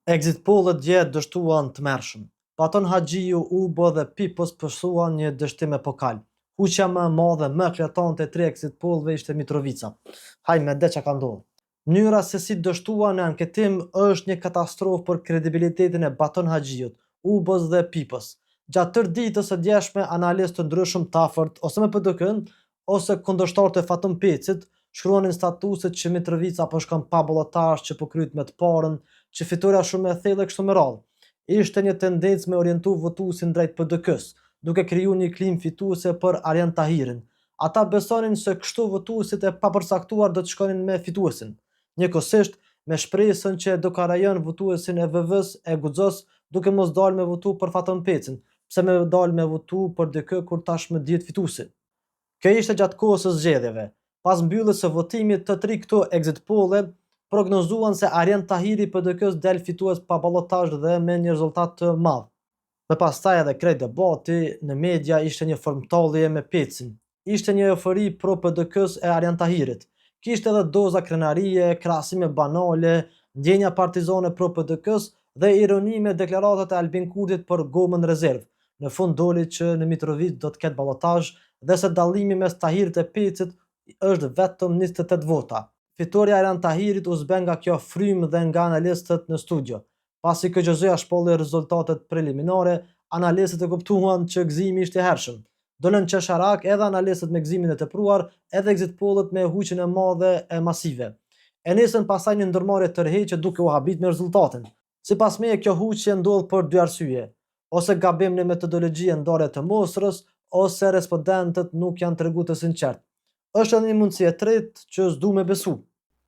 Exit pollet dje dështuan tmerrshëm. Baton Haxhiu, Ubo dhe Pipos pësuan një dështim epokal. Huqja më e madhe, më eklatante e tri exit pollëve ishte Mitrovica. Hajde çka ka ndodhur. Mënyra se si dështuan në anketim është një katastrofë për kredibilitetin e Baton Haxhiut, Ubos dhe Pipos. Gjatë tërë ditës së djeshme, analistë të ndryshëm të afërt ose me PDK-n ose kundërshtarë të Faton Pecit shkruanin statuset që Mitrovica po shkon pa ballotazh, që po kryet me të parën, që fitorja shumë e thellë e kështu me radhë. Ishte një tendencë me orientu votuesin drejt PDK-s, duke kriju një klimë fituese për Arian Tahirin. Ata besonin se kështu votuesit e papërcaktuar do të shkonin me fituesin. Njëkohësisht, me shpresën që do kurajon votuesin e VV-s e Guxos duke mos dalë me votu për Faton Pecin, pse me dalë me votu për dikë kur tashmë dihet fituesi. Kjo ishte gjatë kohës së zgjedhjeve. Pas mbylljes së votimit, të tri këto exit polle prognozuan se Arian Tahiri i PDK-s del fitues pa ballotazh dhe me një rezultat të madh. Dhe pastaj edhe krejt debati në media ishte një formë tallje me Pecin. Ishte një eufori pro PDK-s e Arian Tahirit. Kishte edhe doza krenarie, krahasime banale, ndjenja partizane pro PDK-s dhe ironi me deklaratat e Albin Kurtit për gomën rezervë. Në fund doli që në Mitrovicë do të ketë ballotazh dhe se dallimi mes Tahirit e Pecit është vetëm 28 vota. Fitorja e Arian Tahirit u zbeh nga kjo frymë dhe nga analistët në studio. Pasi KQZ-ja shpalli rezultatet preliminare, analistët e kuptuan që gëzimi ishte i hershëm. Dolën qesharak edhe analistët me gëzimin e tepruar, edhe exit pollet me huqjen e madhe e masive. E nisën pastaj një ndërmarrje tërheqje duke u habit me rezultatin. Sipas meje kjo huqje ndodh për dy arsye: ose gabim në metodologji e ndarje të mostrës, ose respondentët nuk janë tregu të sinqert. Është edhe një mundësi e tretë që s'du me besu.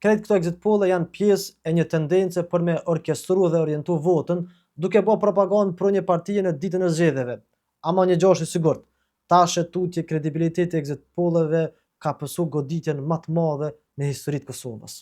Krejt këto exit polle janë pjesë e një tendence për me orkestru dhe orientu votën, duke bo propagandë pro një partie në ditën e zgjedhjeve. Ama një gjë është e sigurt, tash e tutje kredibiliteti i exit polleve ka pësu goditjen më të madhe në histori të Kosovës.